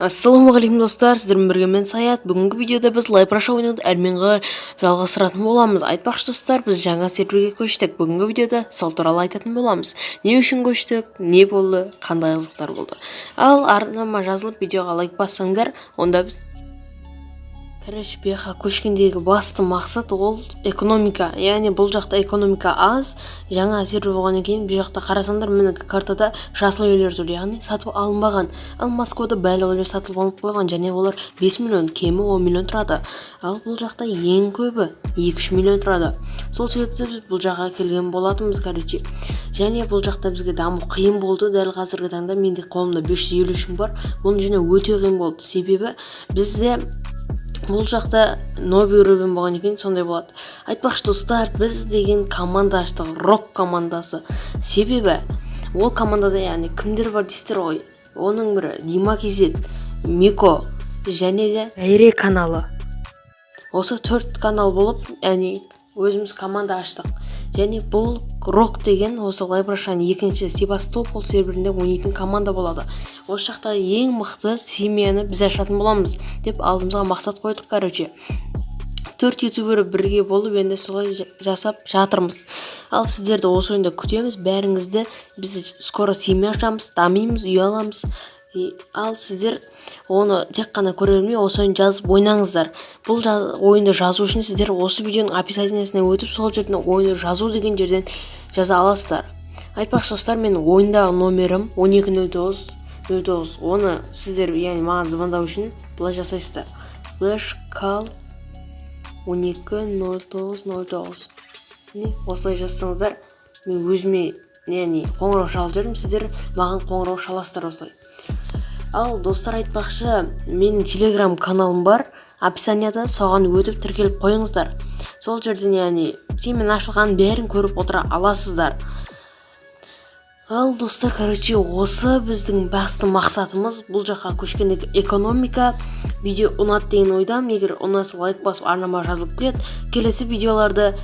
Ассалаумағалейкум, достар! Сіздермен бірге мен, Саят. Бүгінгі видеода біз Лайв Раша ойнауды әрмен қарай жалғастыратын боламыз. Айтпақшы, достар, біз жаңа серверге көштік. Бүгінгі видеода сол туралы айтатын боламыз: не үшін көштік, не болды, қандай қызықтар болды. Ал арнама жазылып, видеоға лайк бассаңдар, онда біз, короче, бұл жаққа көшкендегі басты мақсат ол экономика. Яғни бұл жақта экономика аз, жаңа сервер болғаннан кейін. Бұл жақта қарасаңдар, міне, картада жасыл үйлер тұр, яғни сатып алынбаған. Ал Москвада барлық үйлер сатылып алынып қойған және олар 5 миллион, кемі 10 миллион тұрады. Ал бұл жақта ең көбі 2-3 миллион тұрады. Сол себепті біз бұл жаққа келген болатынбыз, короче. Және бұл жақта бізге даму қиын болды. Дәл қазіргі таңда менде қолымда 553 мың бар. Бұны жинау өте қиын болды, себебі бізде бұл жақта новый уровень болған екен, сондай болады. Айтпақшы, достар, біз деген команда аштық, Рок командасы. Себебі ол командада, яғни, кімдер бар дейсіздер ғой. Оның бірі Дима Кизет, Мико және де Дайре каналы. Осы төрт канал болып, яғни, өзіміз команда аштық. Және бұл Рок деген осы Лайв Рашаның екінші Севастополь серверінде ойнайтын команда болады. Осы жақта ең мықты семьяны біз ашатын боламыз деп алдымызға мақсат қойдық. Короче, төрт ютубер бірге болып, енді солай жасап жатырмыз. Ал сіздерді осы ойында күтеміз, бәріңізді. Біз скоро семья ашамыз, дамимыз, үй аламыз. Ал сіздер оны тек қана көре бермей, осы ойынды жазып ойнаңыздар. Бұл ойынды жазу үшін сіздер осы видеоның описаниясына өтіп, сол жерден «ойынды жазу» деген жерден жаза аласыздар. Айтпақшы, достар, менің ойындағы номерім 1209 09. Оны сіздер, яғни, маған звондау үшін былай жасайсыздар: /call 120909. Міне, осылай жазсаңыздар, мен өзіме, яғни, қоңырау шалып жіберемін, сіздер маған қоңырау шаласыздар осылай. Ал, достар, айтпақшы, менің телеграм каналым бар описанияда, соған өтіп, тіркеліп қойыңыздар. Сол жерден, яғни, сенімен ашылғанын бәрін көріп отыра аласыздар. Ал, достар, короче, осы біздің басты мақсатымыз бұл жаққа көшкендегі экономика. Видео ұнады деген ойдамын. Егер ұнаса, лайк басып, арнама жазылып кет. Келесі видеоларды